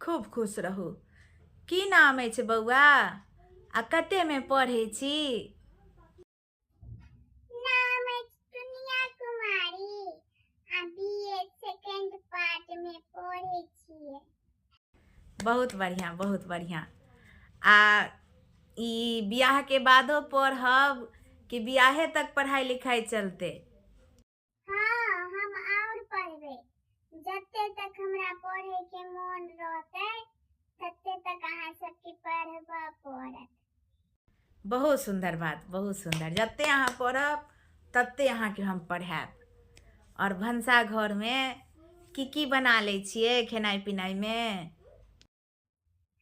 खूब खुश रहू। की नाम अछि बौआ आ कतेमे पढ़ै छी? नाम अछि टुनिया कुमारी आ बी ए सेकेंड पार्ट मे पढ़ै छियै। बहुत बढ़िआँ, बहुत बढ़िआँ। आ ई बियाहके बादो पढ़ब कि बियाहे तक पढ़ाइ लिखाइ चलतै? हँ, हम आओर पढ़बै। जते तक हमरा पढ़ैके मोन रहतै तते तक अहाँ सबके पढ़बऽ पड़त। बहुत सुन्दर बात, बहुत सुन्दर। जते अहाँ पढ़ब तते अहाँके हम पढ़ायब। आओर भनसा घरमे की की बना लै छियै खेनाइ पिनाइमे?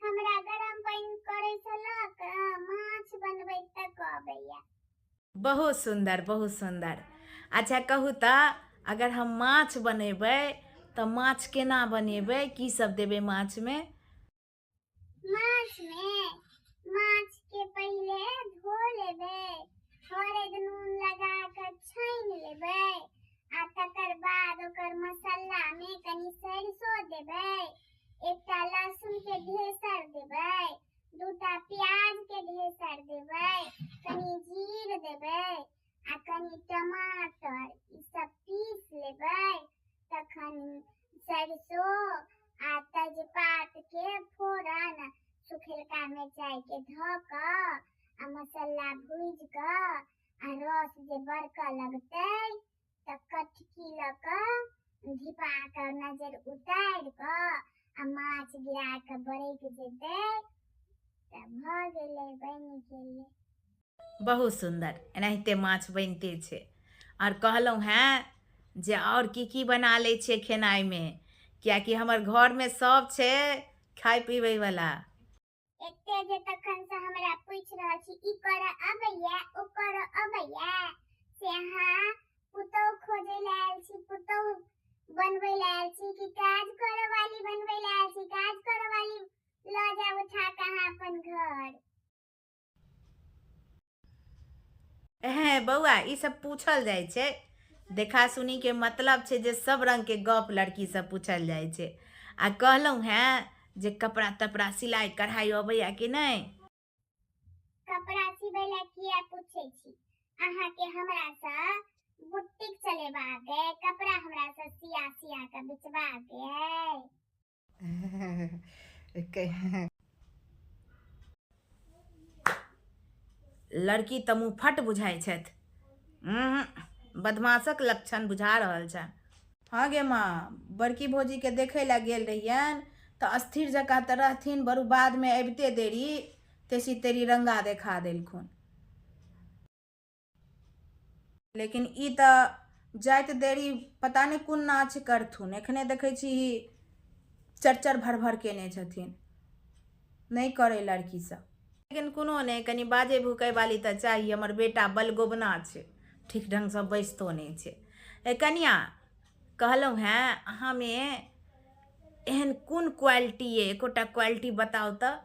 हमरा गरम पानि करैसँ लऽ कऽ माछ बनबै तक अबैया। बहुत सुन्दर, बहुत सुन्दर। अच्छा कहू तऽ, अगर हम माछ बनेबै तऽ माछ केना बनेबै, की सब देबै माछमे? माछमे माछके पहिले धो लेबै, हरैद नून लगा कऽ छानि लेबै आ तकर बाद ओकर मसल्लामे कनि सरिसो देबै, एकटा लहसुनके ढेसर देबै, दूटा प्याजके ढेसर देबै, कनि जीर देबै आ कनि टमाटर, ई सब पीस लेबै। तखन सरिसो आ तेजपातके फोरन सुखेलका मिरचाइके धऽ कऽ आ मसल्ला भूजि कऽ आ रस जे बरकऽ लगतै तऽ कटकी लऽ कऽ धिपा कऽ नजरि उतारि कऽ आ माछ गिरा कऽ बरकि जेतै तऽ भऽ गेलै, बनि गेलै। बहुत सुन्दर, एनाहिते माछ बनिते छै। आओर कहलहुँ हेँ जे आओर की की बना लै छियै खेनाइमे, किएकि हमर घरमे सब छै खाइ पीबैवला। एते जे तखन से हमरा पूछि रहल छी ई करऽ अबैया ओ करऽ अबैया, से अहाँ पुतहु खोजै लए आयल छी, पुतहु बनबै लए आयल छी कि काज करऽ वाली बनबै लए आयल छी? काज करऽ वाली लऽ जायब उठा कऽ अहाँ अपन घर। हे बौआ, ई सब पूछल जाइ छै। देखा सुनीके मतलब छै जे सब रङ्गके गप लड़कीसँ पूछल जाइ छै। आ कहलहुँ हेँ जे कपड़ा तपड़ा सिलाइ कढ़ाइ अबैया कि नहि? कपड़ा सिबै लए किया पूछै छी? अहाँके हमरासँ बुटीक चलेबाक अइ, कपड़ा हमरासँ सिया सिया कऽ बेचबाक अइ? लड़की तऽ मुँहफट बुझाइ छथि, बदमाशक लक्षण बुझा रहल छनि। हँ गे माँ, बड़की भौजीके देखै लए गेल रहियनि तऽ अस्थिर जकाँ तऽ रहथिन, बरू बादमे अबिते देरी तेसी तेरी रंगा देखा देलखुन। लेकिन ई तऽ जाइत देरी पता नहि कोन नाच करथुन। एखने देखै छी चर चर भर भर केने छथिन। नहि करै लड़की सब। लेकिन कोनो नहि, कनि बाजै भुकै वाली तऽ चाही। हमर बेटा बलगोबना छै, ठीक ढङ्गसँ बैसतो नहि छै। ए कनिया, कहलहुँ हेँ अहाँमे एहन कोन क्वालिटी अइ? एकोटा क्वालिटी बताउ तऽ।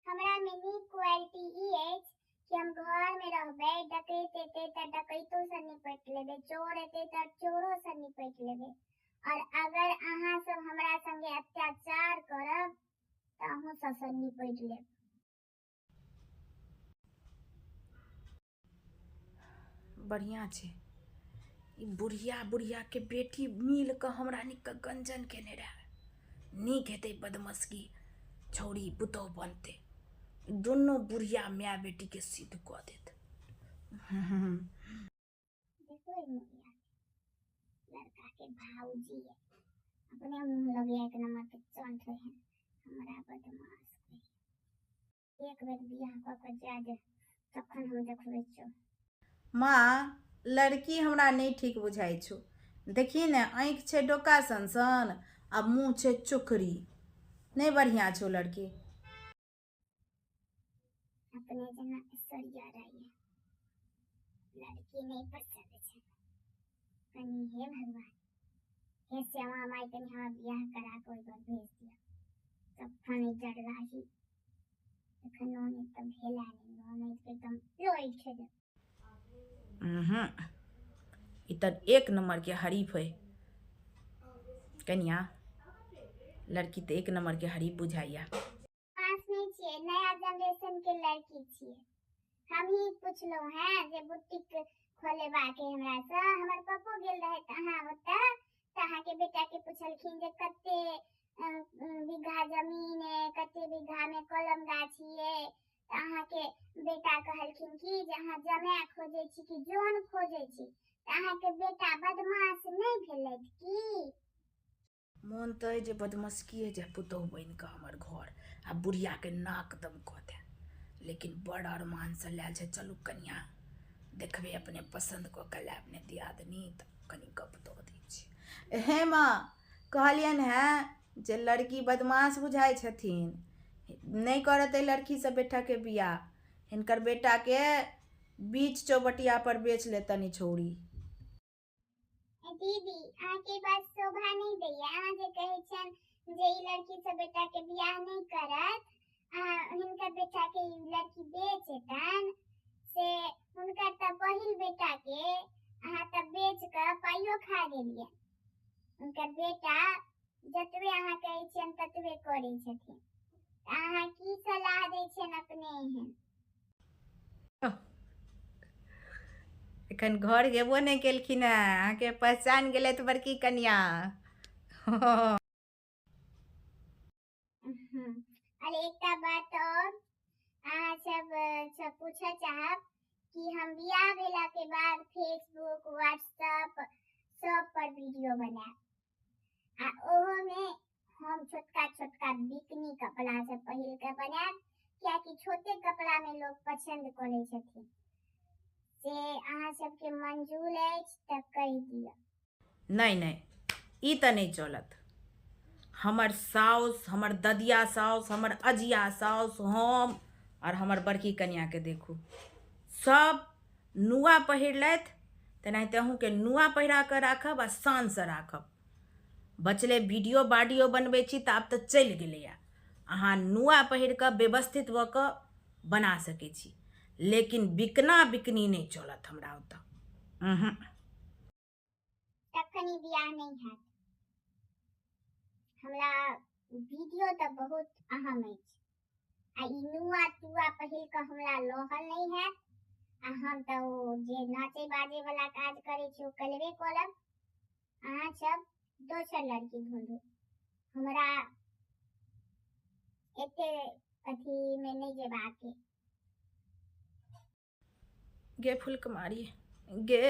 हमरामे नीक क्वालिटी ई अछि कि हम घरमे रहबै, डकैत एतै तऽ डकैतोसँ निपटि लेबै, चोर एतै तऽ चोरोसँ निपटि लेबै। आओर अगर अहाँ सब हमरा संगे अत्याचार करब तऽ अहूँ सबसँ निपटि लेब। बढ़िआँ छै। ई बुढ़िया बुढ़ियाके बेटी मिल कऽ हमरा नीक गंजन केने रहए। नीक हेतै बदमशकी छौड़ी पुतहु बनतै, दुनू बुढ़िया माय बेटीके सिद्ध कऽ देत। देखो, लड़का के भाऊजी है, अपने मुँह लगे एक नंबर के चंठ है, हमरा बदमाश। एक बेर बियाह कऽ कऽ जाय दे, तखन हम देखबै छौ। माँ, लड़की हमरा नहि ठीक बुझाइ छौ। देखही ने, आँखि छै डोका सन सन आ मुँह छै चोकरी। नहि बढ़िआँ छौ लड़की। अपने जेना ऐश्वर्या राय लड़की नहि पसंद छै कनि। हे भगवान, हे श्यामा माई, कनि हमरा बियाह करा के ओहि घर भेज दिअ, तखन ई डरलाही। एखन ननैद तऽ भेला नहि, ननैद के एकदम लोहि देब। ई तऽ एक नम्बरके हरीफ है। कनिया, लड़की तऽ एक नम्बरके हरीफ बुझाइया। पास नहि छियै, नया जनरेशन के लड़की छियै। हमही पुछलहुँ हेँ जे बुटीक खोलेबाक अइ हमरासँ। हमर पप्पो गेल रहथि अहाँ ओतऽ, तऽ अहाँके बेटाके पुछलखिन जे कते बीघा जमीन अइ, कते बीघामे कलम गाछी अइ। तऽ अहाँके बेटा कहलखिन कि जे अहाँ जमाए खोजै छी कि जन खोजै छी। तऽ अहाँके बेटा बदमाश नहि भेलथि की? मोन तऽ अइ जे बदमस्किए जाय पुतहु बनि कऽ हमर घर आ बुढ़ियाके नाक दम कऽ दए, लेकिन बड़ अरमानसँ लायल छै। चलू कनियाँ देखबै, अपने पसन्द कऽ कऽ लायब ने दियादनी, तऽ कनि गप दऽ दै छी। हे माँ, कहलियनि हेँ जे लड़की बदमाश बुझाइ छथिन, नहि करत एहि लड़कीसँ बेटाके बियाह, हिनकर बेटाके बीच चौबटियापर बेच लेतनि ई छौड़ी। दीदी, अहाँके ई बात शोभा नहि दैया। अहाँ जे कहै छियनि जे ई लड़की सब बेटाके बियाह नहि करत, अहाँ हिनकर बेटाके ई लड़की बेच हेतनि, से हुनकर तऽ पहिल बेटाके अहाँ तऽ बेच कऽ पाइयो खा गेलियै। हुनकर बेटा जतबे अहाँ कहै छियनि ततबे करै छथिन। तऽ अहाँ की सलाह दै छियनि अपने एहन? एखन घर गेबो नहि केलखिन हेँ, अहाँके पहचान गेलथि बड़की कनिया। अरे एकटा बात और अहाँ सब से पूछऽ चाहब कि हम बियाह भेला के बाद फेसबुक व्हाट्सअप सब पर वीडियो बनायब आ ओहो में हम छोटका छोटका बिकनी कपड़ा सब पहिर के बनायब, कियाकि छोटे कपड़ा में लोग पसंद करै छथिन। से अहाँ सबके मंजूर अछि तऽ कहि दिअ। नहि नहि, ई तऽ नहि चलत। हमर साउस, हमर ददिया साउस, हमर अजिया साउस, हम आओर हमर बड़की कनियाँके देखू, सब नुआ पहिरलथि, तेनाहिते अहूँके नुआ पहिरा कऽ राखब आ शानसँ राखब। बचलै वीडियो बाडियो बनबै छी तऽ आब तऽ चलि गेलैए, अहाँ नुआ पहिर कऽ व्यवस्थित भऽ कऽ बना सकै छी, लेकिन बिकना बिकनी नहि चलत हमरा ओतऽ। तखन ई बियाह नहि हैत। हमरा वीडियो तऽ बहुत अहम अछि आ ई नुआ तुआ पहिर कऽ हमरा लहल नहि हैत आ हम तऽ ओ जे नाचै बाजै वाला काज करै छी ओ करबे करब। अहाँ सब दोसर लड़की ढूंढू, हमरा एते अथी मे नहि जेबाक अइ। गे फुलकुमारी गे,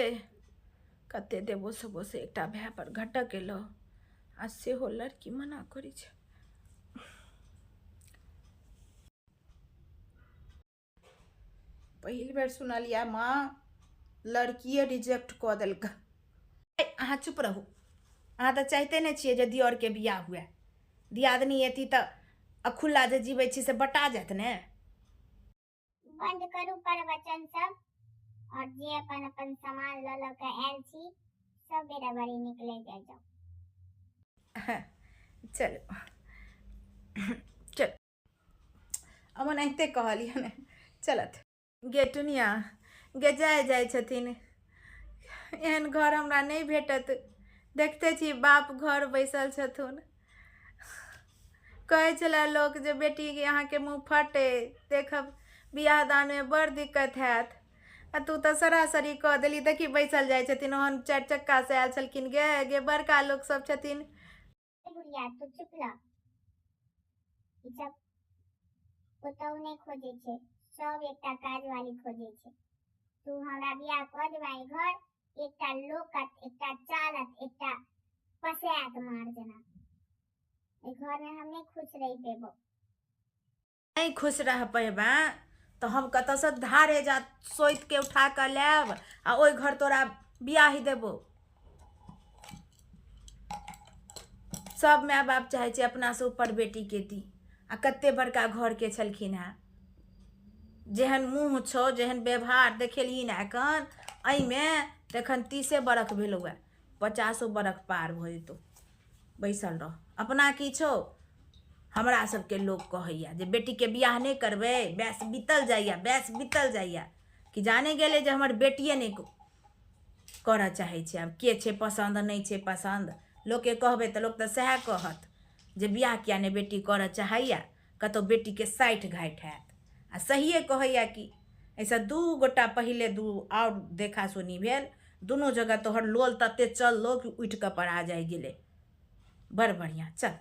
कते देबो सेबो से एकटा भाय पर घटक एलो आ सेहो लड़की मना करै छै। पहिल बेर सुनलियै माँ, लड़किए रिजेक्ट कऽ देलकै। अहाँ चुप रहू, अहाँ तऽ चाहिते नहि छियै जे दिअरके बियाह हुए। दियादनी एती तऽ अखुल्ला जे जीबै छी से बटा जायत ने। बंद करू प्रवचन सब और जे अपन अपन सामान लऽ लऽ के आयल छी सब बेरा बरी निकले जाय जाउ। चलू चलू, हम ओनाहिते कहलियै ने, चलत। गे टुनिया गे, जाय जाइ छथिन, एहन घर हमरा नहि भेटत। देखते छी बाप घर बैसल छथुन। कहै छलै लोक जे बेटीके अहाँके मुँह फटै, देखब बियाह दानमे बड़ दिक्कत हैत, आ तू तऽ सरासरी कऽ देली। देखी बैसल जाइ छथिन, ओहन चारि चक्कासँ आयल छलखिन। गे गे, बड़का लोक सब छथिन। बुढ़िया तू चुप रह, ई सब पुतहु नहि खोजै छै, सब एकटा काजवाली खोजै छै। तू हमरा बियाह कऽ देबा, घर एकटा लोकत, एकटा चालत, एकटा पसायत मार जेना, एहि घरमे हम नहि खुश रहि पेबो। नहि खुश रह पेबे तऽ हम कतऽसँ धारे जा सोतिके उठा कऽ लायब आ ओहि घर तोरा बियाहि देबो। सब माय बाप चाहै छै अपनासँ ऊपर बेटीके दी। आ कते बड़का घरके छलखिन हेँ, जेहन मुँह छौ, जेहन व्यवहार देखेलही ने एखन एहिमे, तऽ एखन 30 बरख भेलौ हेँ, 50 बरख पार भऽ जेतौ। बैसल रह, अपना की छौ? हमरा सबके लोक कहैया जे बेटीके बियाह नहि करबै, बैस बीतल जाइया, बैस बीतल जाइया। कि जाने गेलै जे हमर बेटिए नहि करऽ चाहै छै। आब के छै पसन्द, नहि छै पसन्द, लोकके कहबै तऽ लोक तऽ सएह कहत जे बियाह किया नहि बेटी करऽ चाहैए, कतहु बेटीके 60 घाटि हैत। आ सहिए कहैए कि एहिसँ 2 गोटा पहिले 2 आओर देखा सुनी भेल, दुनू जगह तोहर लोल तते चललो कि उठि कऽ पड़ा जाइ गेलै। बड़ बढ़िआँ, चल।